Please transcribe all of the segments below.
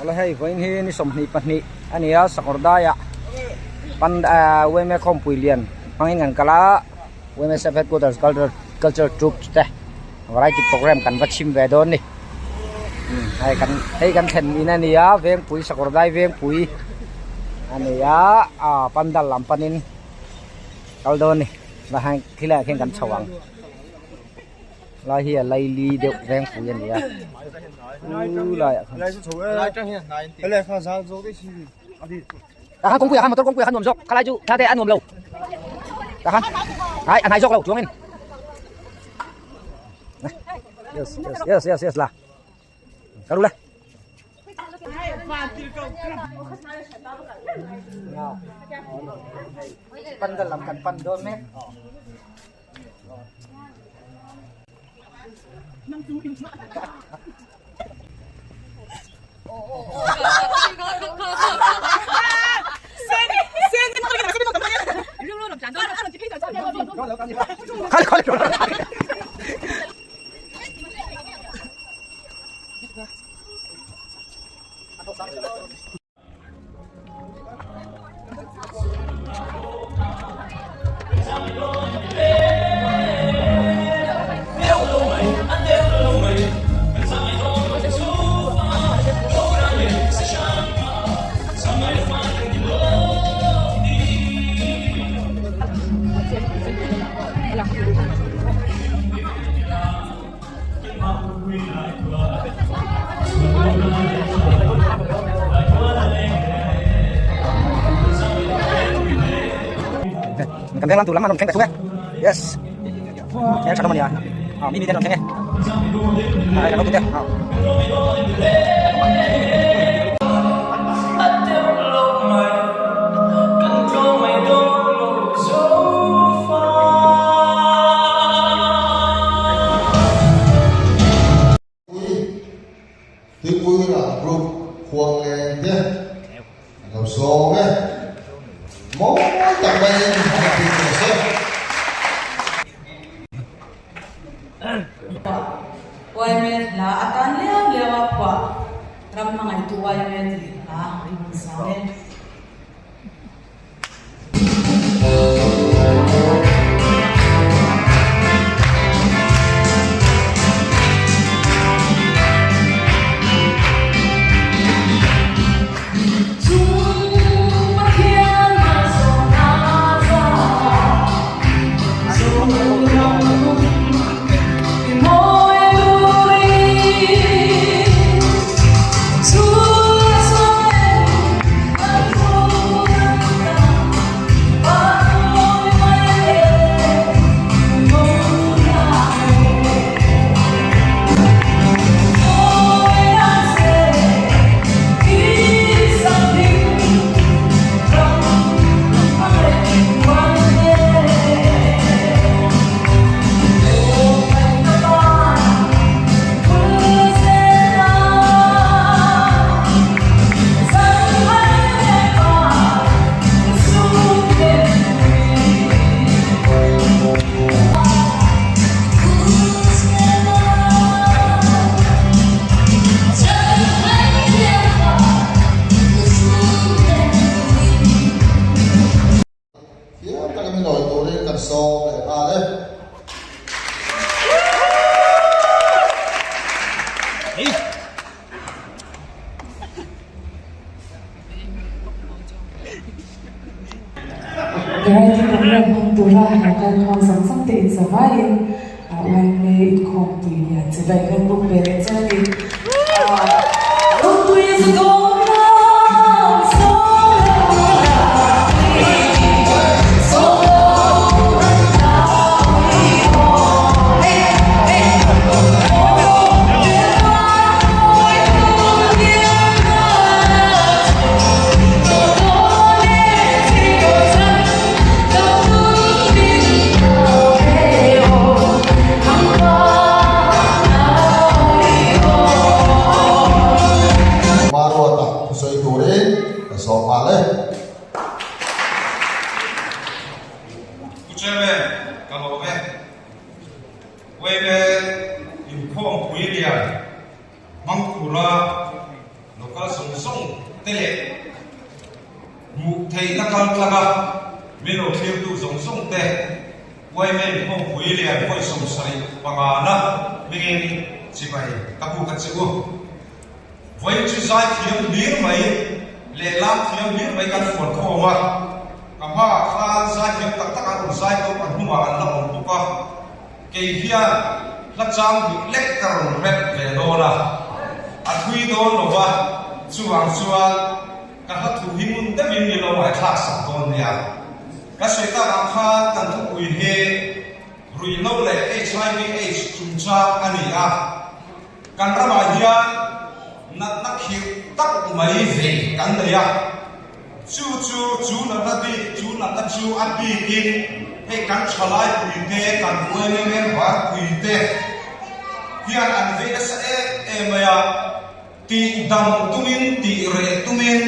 Awle hei vawiin hi ni 22 a ni a sakawr daiah pan yma khawmpui lian hmangin kan kal a ymsf headquarters culture culture troupe te variety program kan va chhim ve dawn a ni hei kan hei kan thlen in a ni a vengpui sakawr dai vengpui a ni a ah pandal lam panin kal dawn a ni thilaiah khian kan chho ang. Lai hi a laili deuh vengpui a ni a chu laiah khan tah khan kawngpuiah khan motor kawngpuiah khan nuam zawk khalai chu thla te a nuam lo tah khan ai a hnai zawk lo chuangin yes yes yes yes yes la ka ru le pandal lam kan pan dawn mek. Kan veng lam tur lam an rawn thleng ta thung e yes hmel tha hlawm a nia ah mi mi te an rawn thleng e ah kan lo tute ah. Tuipui ral group khuang leng te an lo sawm e. Mawi tak maiin an pui tawh se. Yma hla atan liau liau a phuah ram hmangaihtu yma tih hla a rawn sang e. Thiam taka min awi turin kan sawm leh nghal e. Variety program hmang tura lo kal khawm zawng zawng te inzavaiin YMA inkhawmpui lian che vai kan buk ve leh chauh a ni. Hmang tura local zawng zawng te leh hmuh theihna kal tlanga min lo thlirtu zawng zawng te yma Khawmpui lian vawi 75 na hmingin chibai ka buk a che u. Vawiin chu zai thiam hlir mai leh lam thiam hlir mai kan fuan khawm a, ka hmaah khan zai thiam tak tak an rawn zai tawp, an hnungah an la awm bawk a, kei hian hla chang hnih lek ka rawn rep ve dawn a, a thui dawn lo va, chuvang chuan ka hla thu hi ngun deuhin mi lo ngaithlak sak dawn nia. Ka sawi tak ang khan kan thupui hi ruihhlo leh HIV aids chungchang a ni a. Kan ramah hian natna khirh tak mai vei kan nei a, chu chu chu natna bik chu natna chu a bikin hei kan thalai puite, kan yma member puite hian an vei nasa em em mai a, tih dam tumin tih reh tumin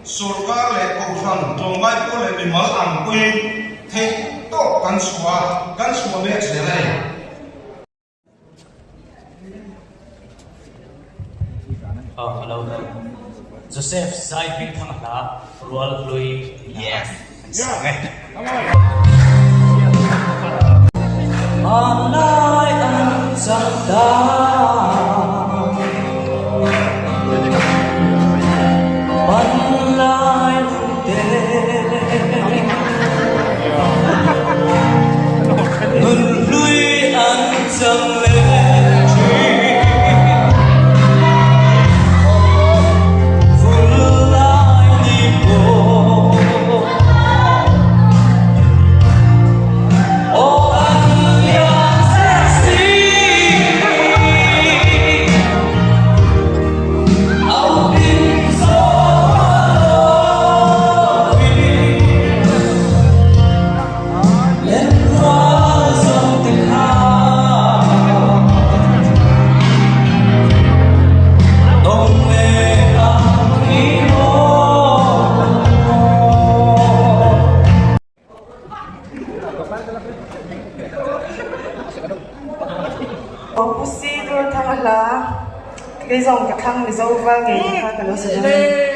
sorkar leh kohhran tlawmngai pawl leh mimal ang pawhin theih tawk kan chhuah a, kan chhuah mek zel a ni. Oh, hello. Joseph Zai Hmingthanga hla Rual Hlui tih hla an sang e. Hmanlai an chang ta Hmanlai nunte Nun hlui an chang leh thin Vul lai ni pawh Aw an lian zel si Au tin zawng a lawin Pu Si Dur Thang a hla kei zawng ka thlang Mizo val ngei te kha ka lo sa dawn a ni.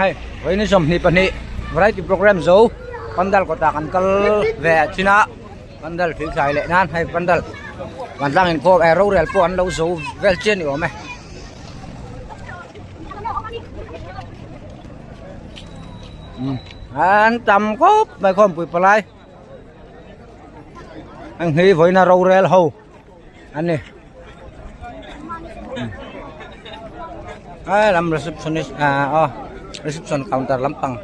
Hei vawiin 22 variety program zo pandal kawtah kan kal ve a chin a pandal thil thlai leh nan hei pandal vantlang inkhawm eh rorel pawh an lo zo vel chian ni awm e. An tam khawp mai khawmpui palai an hi vawiina rorel ho an ni. Ai lam receptionist ah aw reception counter lampang.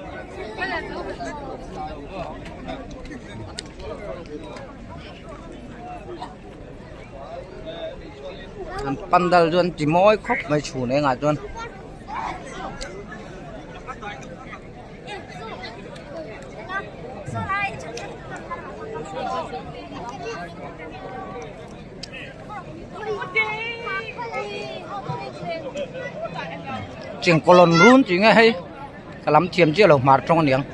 An pandal chu an ti mawi khawp mai chhun engah chuan. Chengkawn run tih nge hei ka lam thiam chiah lo hmar tawng aniang.